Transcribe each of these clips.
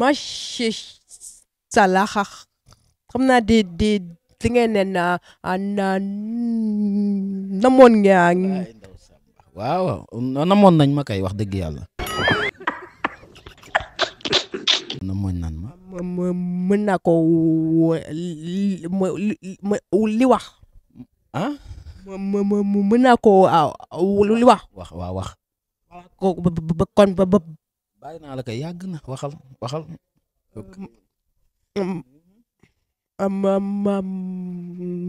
macha allah xam naa di ngeen ne namoon nga. waaw namoon nañ ma kay wax dëgg yàlla. namoon nan ma. mën naa ko li wax. ah. mën naa ko li wax. waaw wax. kon ba. bàyyi naa la kay yàgg na waxal.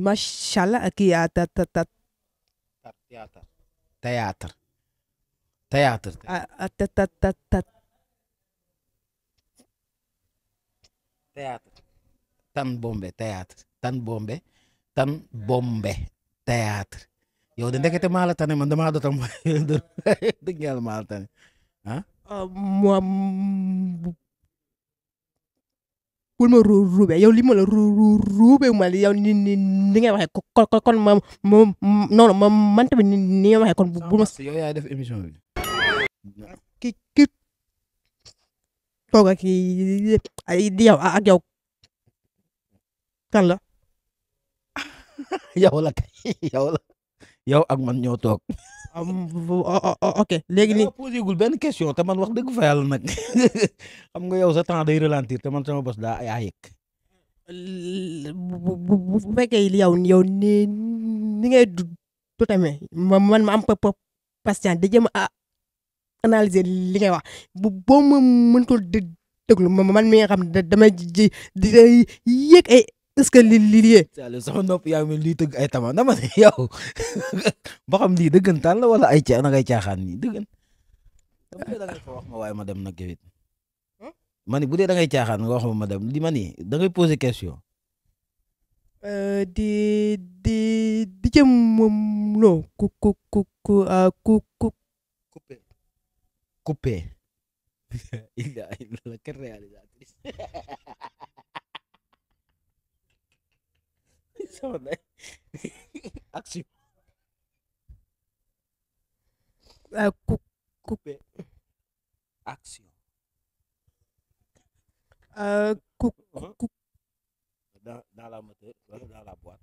macha allah kii théâtre. tan bombe théâtre yow de ndekete maa la tane man damaa dotam dëgg yàlla maa la tane ah. bul ma ruube yow li ma la ruube ma yow ni ngay waxee kon ma noonu man tamit ni nga waxee kon bul ma. yow yaay def émission bi. ki toog ak ay di yow ak yow kan la. yow la kay yow ak man ñoo toog. ok léegi nii. posé gul benn question te man wax dëgg fa yàlla nag xam nga yow sa temps day ralentir te man sama bos daa yaa yëg. bu fekkee yow ni ngay du tamit man ma am patient di jëm a analyser li ngay wax boo ma mëntul déglu man mi nga xam damay ji di yëg ay. est-ce que lii sama nopp yaa mel lii tëgg ay tama dama ne yow ba xam lii dëggantaan la wala ay ngay caaxaan nii dëggan bu dee da ngay fa wax ma waaye ma dem nag yow it ma ni bu dee da ngay caaxaan nga wax ma dem li ma ni da ngay poser question. di jëm moom non coupé il a la quelle réalisatrice. action. coupé. action. dans la moteur wala dans la boîte.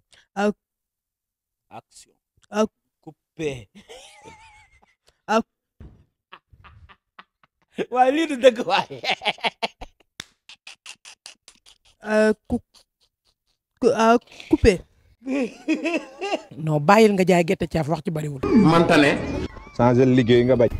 action. coupé. waaye lii du dëgg waaye. coupé. non bàyyil nga jaay gerte caaf wax ci bariwul. mantane changer liggéey nga bañ.